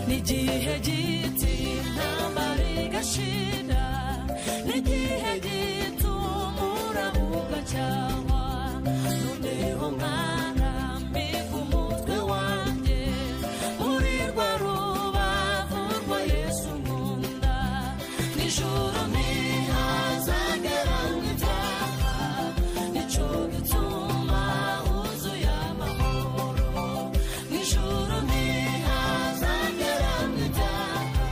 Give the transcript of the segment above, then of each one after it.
N'igihe gito intambara igashira, n'igihe gito umuraba ugacyahwa, noneho nkarambika umutwe wanjye muri rwa rubavu rwa Yesu nkunda. Nijoro ntihazagera ibyaha, nicyo gituma huzuye amahoro. Nijoro ntihazagera ibyaha,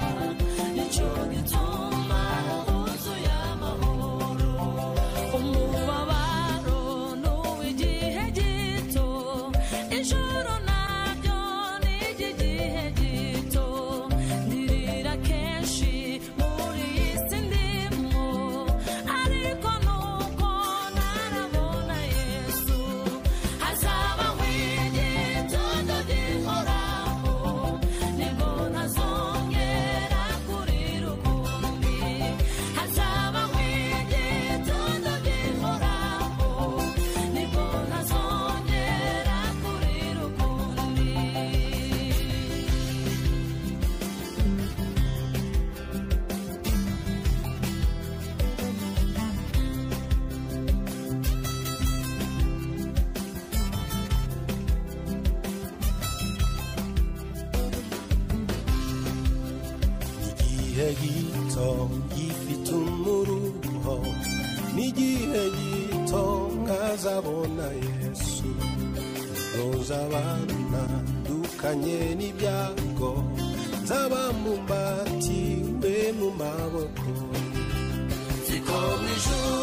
nicyo gituma huzuye amahoro. Umubabaro n'uw'igihe gito, ijoro naryo ni iry'igihe gito. Ndirira kenshi muri iyi si ndimo, ariko nuko ntarabona Yesu. Hazabaho igitondo gihoraho, nibwo ntazongera kurira ukundi. Hazabaho igitondo gihoraho, nibwo ntazongera kurira ukundi. Igihe gito gifite umuruho, n'igihe gito nkazabona Yesu. Nzabana dukanye n'ibyago, nzaba mbumbatiwe mu maboko. Ziko mu ijuru.